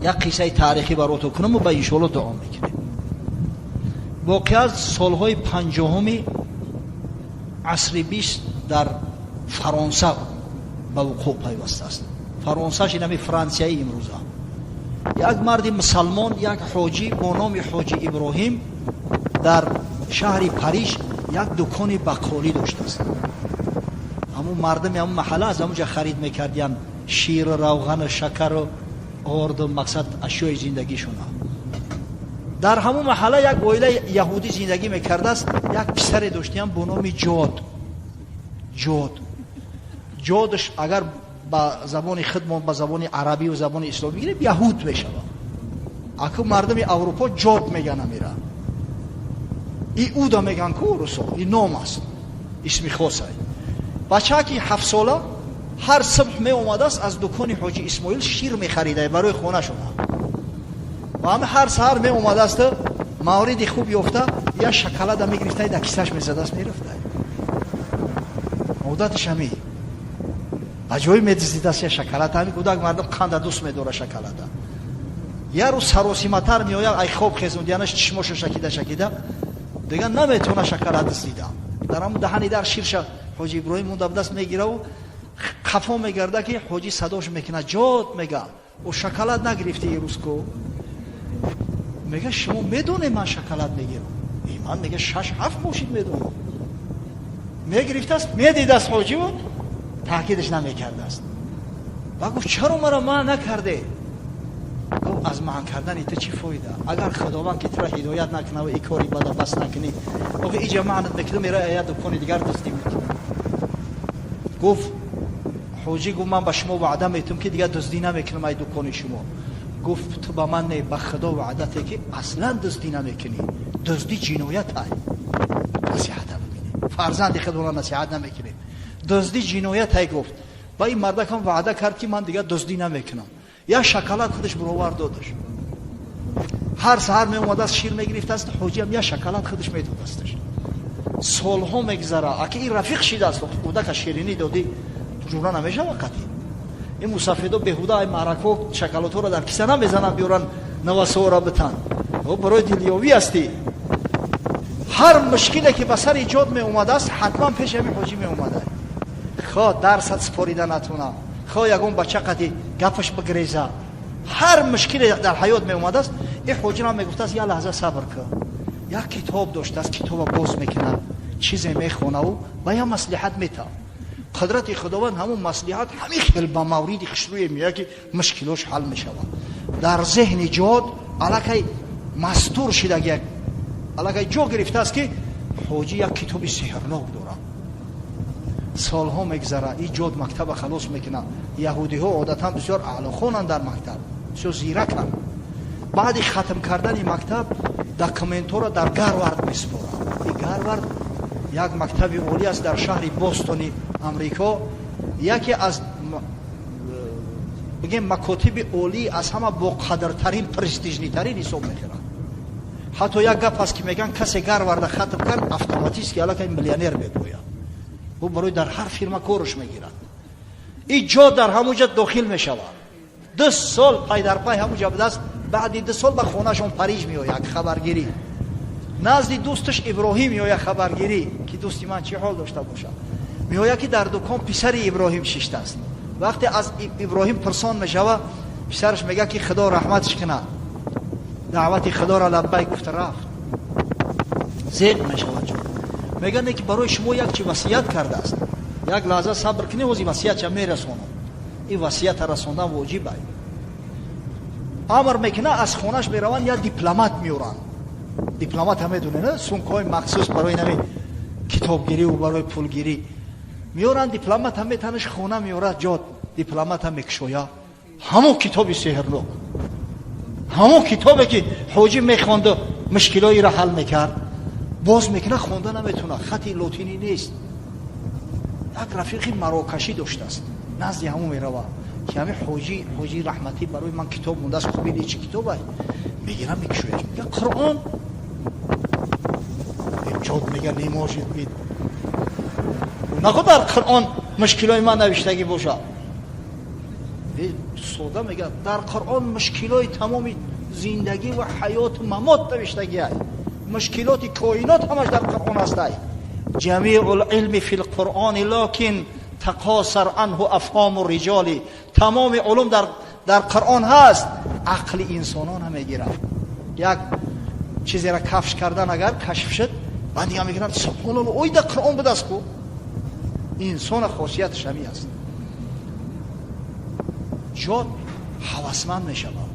Як қиссаи таърихӣ баротон кунам ва ба иншоалло дуо мекунем. Воқеа солҳои 50-уми асри 20 дар Фаронса ба вуқӯъ пайвастааст. Фаронсаш инами Франсияи имрӯза. Як марди мусалмон, як ҳоҷӣ бо номи ҳоҷи Иброҳим дар шаҳри Париж як дукони бақолӣ доштааст. Ҳамун мардуми ҳамун маҳалла аз ҳамунҷа харид мекардиянд ширу равғану шакару орду, мақсад ашёи зиндагишона. Дар ҳамун маҳалла як оилаи яҳудӣ зиндагӣ мекардааст. Як писаре доштиям бо номи Ҷод. Ҷод. Ҷодш агар ба забони худмон, ба забони арабию забони исломӣ бигирем, яҳуд мешавад. Аку мардуми Аврупо ҷод меган амира. Иуда меган ку русо, и ном аст, исми хосай. Бачаки 7-сола ҳар субҳ меомадааст, аз дукони ҳоҷи Исмоил шир мехарида барои хонашона. Ва ҳама ҳар саҳар меомадааст, мавриди хуб ёфта як шоколада мегирифта, дар кисаш мезадааст, мерафта. Одаташ ҳами ба ҷои медиздидааст як шоколад. Ҳами кӯдак мардум қанда дӯст медора шоколада. Як рӯз саросиматар меояд, ай хоб хезондиянаш, чишмоша шакида шакида дигар наметавона шоколад дуздида. Дар ҳамун даҳани дар ширша ҳоҷи Иброҳим монда будаст, мегираву қафо мегарда, ки ҳоҷӣ садош мекунад: «Ҷод», мега, «о шоколад нагирифти ирӯз ку?» Мега: «Шумо медонед ман шоколад мегирам?» Ман, мега, 6-7 мошин медонам. Мегирифтааст, медидааст ҳоҷиву таъкидаш намекардааст. Ва гуфт: «Чаро мара манъ накарде?» Гуфт: «Аз манъ кардани ту чӣ фоида, агар Худованд ки тура ҳидоят накунад ва и кори бада бас накунӣ? Охи иҷа манъат мекунам, мера як дукони дигар дуздӣ мекунам». Гуфт ҳоҷӣ, гуфт: «Ман ба шумо ваъда метум, ки дигар дуздӣ намекунам ай дукони шумо». Гуфт: «Ту ба ман не, ба Худо ваъдате, ки аслан дуздӣ намекунӣ. Дуздӣ ҷиноят ай». Насиҳата бибинед, фарзанди худро насиҳат намекунем. «Дуздӣ ҷиноят ай», гуфт. Ва ин мардакам ваъда кард, ки ман дигар дуздӣ намекунам. Як шоколад худаш баровар додаш. Ҳар саҳар меомадааст, шир мегирифтааст, ҳоҷиам як шоколад худаш медодасташ. Солҳо мегзара, аки ин рафиқ шидааст. Кӯдака ширинӣ додӣ, ҷура намешава қатъи. Ин мусафедо беҳуда ай маърако шоколодҳоро дар киса намезананд, биёранд, навасоора битан, барои дилёвӣ ҳастӣ. Ҳар мушкиле ки ба сари Ҷод меомадааст, ҳатман пеши ҳамин ҳоҷӣ меомада. Хо дарсат супорида натуна, хо ягон бача қати гапаш бигреза, ҳар мушкиле дар ҳаёт меомадааст, ин ҳоҷирам мегуфтааст: «Як лаҳза сабр кун». Як китоб доштааст, китоба боз мекунад, чизе мехонаву ба як маслиҳат метавад. Қудрати Худованд, ҳамун маслиҳат ҳамин хел ба мавриди хушрӯе меояд, ки мушкилош ҳал мешавад. Дар зеҳни Ҷод аллакай мастур шидаги, аллакай ҷо гирифтааст, ки ҳоҷӣ як китоби сеҳрнок дорад. Солҳо мегзара, и Ҷод мактаба халос мекунад. Яҳудиҳо одатан бисёр аълохонанд, дар мактаб бисёр зираканд. Баъди хатм кардани мактаб документҳоро дар Гарвард месупорад. И Гарвард як мактаби олӣ аст дар шаҳри Бостони Амрико, яке аз, бигем, макотиби олӣ, аз ҳама боқадртарин, престижный тарин ҳисоб мехӯрад. Ҳатто як гап аст, ки мегӯянд, касе Гарварда хатм кард, автоматически аллакай миллионер мебояд, ӯ барои дар ҳар фирма корш мегирад. И Ҷо дар ҳамун ҷа дохил мешавад. 2 сол пай дар пай ҳамун ҷа будааст. Баъди 2 сол ба хонашон Париж меояд хабаргирӣ, назди дӯсташ Иброҳим меояд хабаргирӣ, ки дӯсти ман чӣ ҳол дошта бошад. Меояд, ки дар дукон писари Иброҳим шиштааст. Вақте аз Иброҳим пурсон мешавад, писараш мегӯяд, ки Худо раҳматш кунад, даъвати Худоро лаббайк гуфта рафт. Зеқ мешавад ҷо. Мегӯянд, ки барои шумо як чи васият кардааст. «Як лаҳза сабр кунӣ, ҳози васиятша мерасонам». Ин васията расондан воҷиб ай. Амр мекунад, аз хонаш мераванд, як дипломат меоранд. Дипломата медонед, сумкаҳои махсус барои нами китобгирӣ барои пулгирӣ меоранд. Дипломата метанаш хона меорад. Ҷод дипломата мекушоя, ҳамон китоби сеҳрнок, ҳамон китобе, ки ҳоҷӣ мехонду мушкилоиро ҳал мекард. Боз мекунад, хонда наметавонад, хати лотинӣ нест. Як рафиқи марокашӣ доштааст, назди ҳамон мерава, ки ҳамин ҳоҷӣ раҳматӣ барои ман китоб мондааст, хубини чӣ китобай? Мегирам, мекушояш, мега: «Қуръон». Ҷод мега: «Не может быть, нахо дар Қуръон мушкилои ман навиштагӣ бошад». Сода мегӯяд, дар Қуръон мушкилои тамоми зиндагӣ ва ҳаёту мамот навиштагиай, мушкилоти коинот ҳамаш дар Қуръон ҳастай. Ҷамиъу лилми фи лқуръони локин тақосар анҳу афҳому риҷоли. Тамоми улум дар Қуръон ҳаст, ақли инсонон намегирад. Як чизеро кафш кардан агар кашф шуд, баъд дига мегиранд, субҳоналло, ой, дар Қуръон будааст ку. Инсона хосияташ ҳамин аст. Ҷод ҳавасманд мешавад,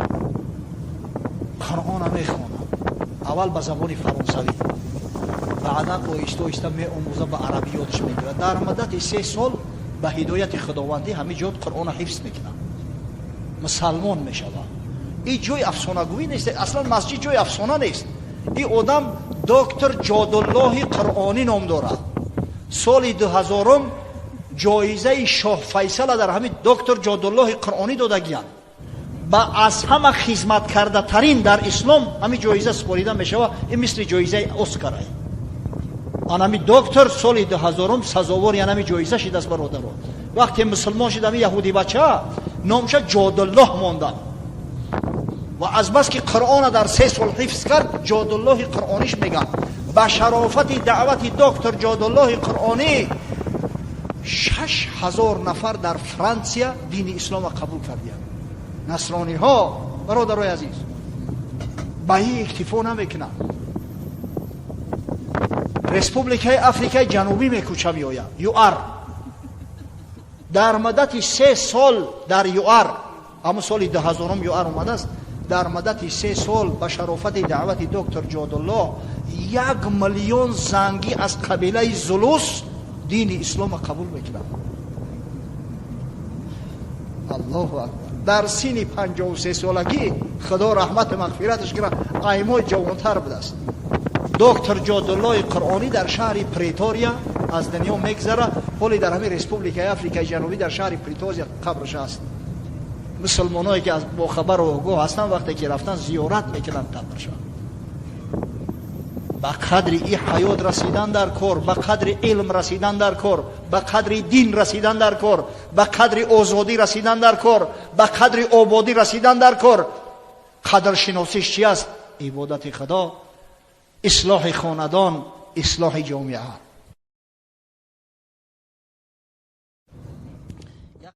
Қуръона мехонад, аввал ба забони фаронсавӣ, баъдан оҳиста оҳиста меомӯза, ба арабӣ ёдш мегирад. Дар муддати 3 сол ба ҳидояти худовандӣ ҳамин ҷод Қуръона ҳифз мекунад, мусалмон мешавад. Ин ҷои афсонагӯӣ нест, аслан масҷид ҷои афсона нест. Ин одам доктор Ҷодуллоҳи Қуръонӣ ном дорад. Соли 2000-ум ҷоизаи Шоҳ Файсала дар ҳамин доктор Ҷодуллоҳи Қуръонӣ додагиянд. Ба аз ҳама хизматкардатарин дар ислом ҳамин ҷоиза супорида мешавад. Ин мисли ҷоизаи Оскарай. Анами доктор соли 2000-ум сазовори анами ҷоиза шидааст. Бародаро, вақте мусулмон шид, ами яҳуди бача номша Ҷодуллоҳ монданд ва азбаски Қуръона дар 3 сол ҳифз кард, Ҷодуллоҳи Қуръониш мегӯянд. Ба шарофати даъвати доктор Ҷодуллоҳи Қуръонӣ 6000 нафар дар Франсия дини ислома қабул кардиянд, насрониҳо. Бародарои азиз, ба ин иктифо намекунанд. Республикаи Африкаи Ҷанубӣ мекӯча меояд, ЮАР. Дар муддати 3 сол дар ЮАР, ҳамун соли 2000-ум ЮАР омадааст, дар муддати 3 сол ба шарофати даъвати доктор Ҷодуллоҳ 1 миллион зангӣ аз қабилаи зулус дини ислома қабул мекунад. Аллоҳу акбар! Дар синни 53 солагӣ, Худо раҳмату мағфираташ кунад, аймои ҷавонтар будааст. Доктор Ҷодуллоҳи Қуръонӣ дар шаҳри Претория аз дунё мегзара. Ҳоле дар ҳамин Республикаи Африкаи Ҷанубӣ дар шаҳри Претория қабрш аст. Мусулмоное ки бохабару огоҳ ҳастанд, вақте ки рафтан, зиёрат мекунанд қабрша. Ба қадри и ҳаёт расидан дар кор, ба қадри илм расидан дар кор, ба қадри дин расидан дар кор, ба қадри озодӣ расидан дар кор, ба қадри ободӣ расидан дар кор. Қадршиносиш чи аст? Ибодати Худо, ислоҳи хонадон, ислоҳи ҷомеа.